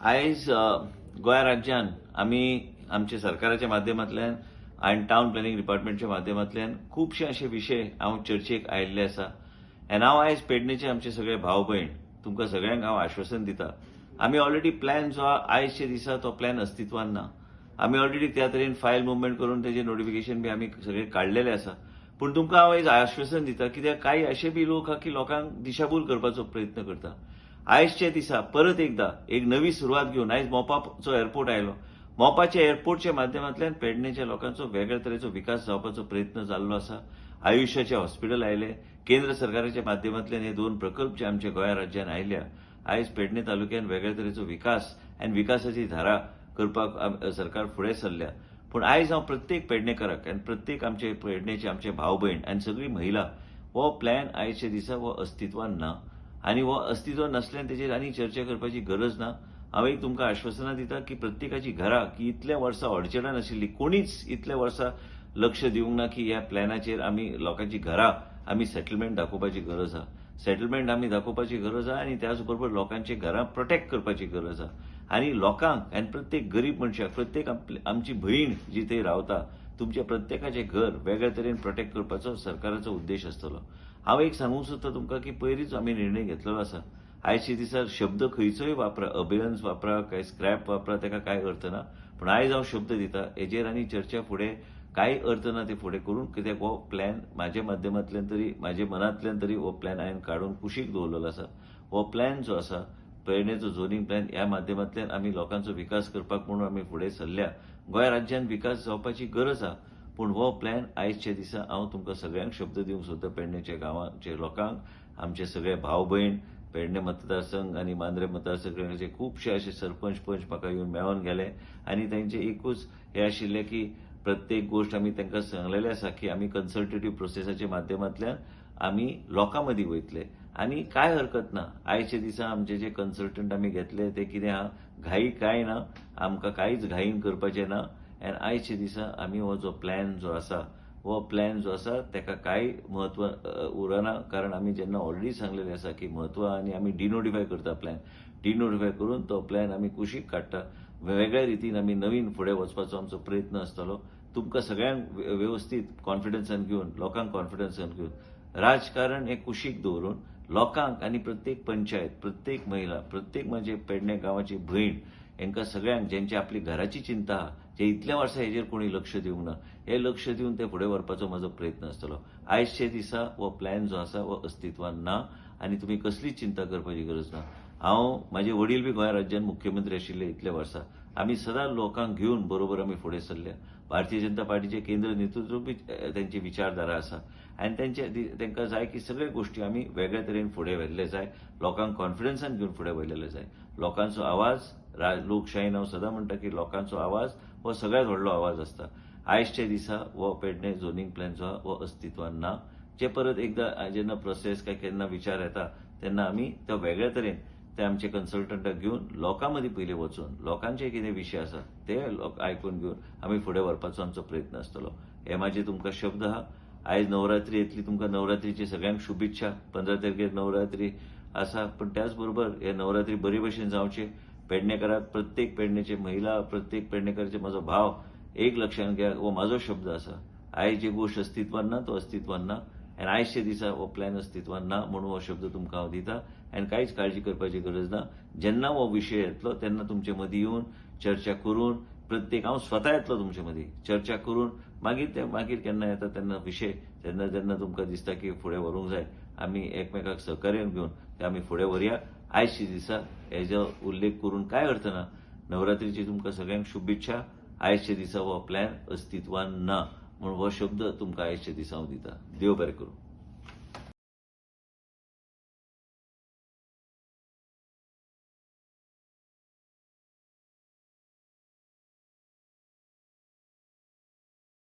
आयज गोंय राज्यान आमी आमच्या सरकाराच्या माध्यमांतल्यान आनी टावन प्लॅनिंग डिपार्टमेंटच्या माध्यमांतल्यान खुबशे अशे विशय हांव चर्चेक आयिल्ले आसा. आनी हांव आयज पेडणेचे आमचे सगळे भाव भयण तुमकां सगळ्यांक हांव आश्वासन दिता, आमी ऑलरेडी प्लॅन जो आयजच्या दिसा तो प्लॅन अस्तित्वान ना. आमी ऑलरेडी त्या तरेन फायल मुवमेंट करून तेजे नोटिफिकेशन बी आमी सगळे काडलेले आसा. पूण तुमकां हांव आयज आश्वासन दिता, कित्याक कांय अशे बी लोक आहा की लोकांक दिशाभूल करपाचो प्रयत्न करता. आयजच्या दिसा परत एकदा एक नवी सुरवात घेवन आयज मोपाचो एअरपोर्ट आयलो. मोपाच्या एअरपोर्टच्या माध्यमांतल्यान पेडणेच्या लोकांचो वेगळ्या तरेचो विकास जावपाचो प्रयत्न जाल्लो आसा. आयुष्याचे हॉस्पिटल आयले, केंद्र सरकाराच्या माध्यमांतल्यान हे दोन प्रकल्प जे आमच्या गोंया राज्यान आयल्या, आयज पेडणे तालुक्यान वेगळ्या तरेचो विकास आनी विकासाची धारा करपाक सरकार फुडें सरल्या. पूण आयज हांव प्रत्येक पेडणेकाराक आनी प्रत्येक आमचे पेडणेचे आमचे भाव भयण आनी सगळी महिला, हो प्लॅन आयच्या दिसा हो अस्तित्वान ना आनी हो अस्तित्वान नासल्यान तेजेर आनी चर्चा करपाची गरज ना. हांव एक तुमकां आश्वासनां दिता की प्रत्येकाची घरां की इतल्या वर्सां अडचणां नाशिल्ली, कोणीच इतल्या वर्सां लक्ष दिवंक ना की ह्या प्लॅनाचेर आमी लोकांची घरां आमी सेटलमेंट दाखोवपाची गरज आहा. सेटलमेंट आमी दाखोवपाची गरज आहा आनी त्याच बरोबर लोकांची घरां प्रोटेक्ट करपाची गरज आहा. आनी लोकांक आनी प्रत्येक गरीब मनशाक, प्रत्येक आमची भयण जी थंय रावता, तुमच्या प्रत्येकाचें घर वेगळ्या तरेन प्रोटेक्ट करपाचो सरकाराचो उद्देश आसतलो. हांव एक सांगूंक सोदता तुमकां की पयलींच आमी निर्णय घेतलेलो आसा. आयच्या दिसा शब्द खंयचोय वापरा, अबेयन्स वापरा काय स्क्रॅप वापरा, ताका कांय अर्थ ना. पूण आयज हांव शब्द दिता हेजेर आनी चर्चा फुडें कांय अर्थ ना ते फुडें करून, कित्याक हो प्लॅन म्हाज्या माध्यमांतल्यान तरी, म्हाज्या मनांतल्यान तरी हो प्लॅन हांवें काडून कुशीक दवरलेलो आसा. हो प्लॅन जो आसा पेडणेचो झोनींग प्लॅन, ह्या माध्यमांतल्यान आमी लोकांचो विकास करपाक म्हणून आमी फुडें सरल्या. गोंय राज्यान विकास जावपाची गरज आहा, पूण हो प्लॅन आयजच्या दिसा हांव तुमकां सगळ्यांक शब्द दिवंक सोदता, पेडणेच्या गांवांचे लोकांक, आमचे सगळे भाव भयण, पेडणे मतदारसंघ आनी मांद्रे मतदारसंघाचे खुबशे अशे सरपंच पंच म्हाका येवन मेळोन गेले आनी तांचे एकूच हें आशिल्लें की प्रत्येक गोश्ट आमी तांकां सांगलेलें आसा की आमी कन्सल्टेटीव प्रोसेसाच्या माध्यमांतल्यान आमी लोकां मदीं वयतले आनी कांय हरकत ना. आयच्या दिसा आमचे जे कन्सल्टंट आमी घेतले ते कितें आहा, घाई कांय ना, आमकां कांयच घाईन करपाचें ना. आनी आयच्या दिसा आमी हो जो प्लॅन जो आसा, हो प्लॅन जो आसा ताका कांय म्हत्व उरना, कारण आमी जेन्ना ऑलरेडी सांगलेलें आसा की म्हत्व आनी आमी डिनोटिफाय करता प्लॅन, डिनोटिफाय करून तो प्लॅन आमी कुशीक काडटा. वेगळ्या रितीन आमी नवीन फुडें वचपाचो आमचो प्रयत्न आसतलो. तुमकां सगळ्यांक वेवस्थीत कॉन्फिडन्सान घेवन, लोकांक कॉन्फिडन्सान घेवन, राजकारण हें कुशीक दवरून लोकांक आनी प्रत्येक पंचायत, प्रत्येक महिला, प्रत्येक म्हजे पेडणे गांवाची भयण, हांकां सगळ्यांक जेंची आपली घराची चिंता आहा, जे इतल्या वर्सां हेजेर कोणी लक्ष दिवंक ना, हे लक्ष दिवन ते फुडें व्हरपाचो म्हजो प्रयत्न आसतलो. आयजच्या दिसा हो प्लॅन जो आसा हो अस्तित्वान ना आनी तुमी कसलीच चिंता करपाची गरज ना. हांव, म्हाजे वडील बी गोंय राज्यान मुख्यमंत्री आशिल्ले इतले वर्सां, आमी सदां लोकांक घेवन बरोबर आमी फुडें सरल्या. भारतीय जनता पार्टीचे केंद्र नेतृत्व बी तेंची विचारधारा आसा आनी तेंकां जाय की सगळे गोश्टी आमी वेगळ्या तरेन फुडें व्हेल्ले जाय, लोकांक कॉन्फिडन्सान घेवन फुडें व्हेल्ले जाय. लोकांचो आवाज, लोकशायेन हांव सदां म्हणटा की लोकांचो आवाज हो सगळ्यांत व्हडलो आवाज आसता. आयजच्या दिसा हो पेडणे झोनींग प्लॅन जो आहा हो अस्तित्वान ना. जे परत एकदां जेन्ना प्रोसेस काय केन्ना विचार येता तेन्ना आमी तो वेगळ्या तरेन ते आमचे कन्सल्टंटाक घेवन लोकां मदीं पयलीं वचून लोकांचे कितें विशय आसा ते लोक आयकून घेवन आमी फुडें व्हरपाचो आमचो प्रयत्न आसतलो. हे म्हाजे तुमकां शब्द आहा. आयज नवरात्री येतली, तुमकां नवरात्रीची सगळ्यांक शुभेच्छा. 15 तारखेर नवरात्री आसा, पूण त्याच बरोबर हे नवरात्री बरे भशेन जावचे. पेडणेकाराक, प्रत्येक पेडणेचे महिला, प्रत्येक पेडणेकाराचे म्हजो भाव एक लक्षांत घ्या, हो म्हाजो शब्द आसा. आयज जी गोश्ट अस्तित्वान ना तो अस्तित्वान ना आनी आयजच्या दिसा हो प्लॅन अस्तित्वान ना म्हणून हो शब्द तुमकां हांव दिता आनी कांयच काळजी करपाची गरज ना. जेन्ना हो विशय येतलो तेन्ना तुमचे मदीं येवन चर्चा करून, प्रत्येक हांव स्वता येतलो तुमचे मदीं चर्चा करून, मागीर ते मागीर केन्ना येता तेन्ना विशय, तेन्ना जेन्ना तुमकां दिसता की फुडें व्हरूंक जाय, आमी एकमेकाक सहकार्य घेवन ते आमी फुडें व्हरया. आयजच्या दिसा हेजो उल्लेख करून कांय अर्थ ना. नवरात्रीची तुमकां सगळ्यांक शुभेच्छा. आयजच्या दिसा हो प्लॅन अस्तित्वान ना म्हणून हो शब्द तुमकां आयजच्या दिसा हांव दिता. देव बरें करूं.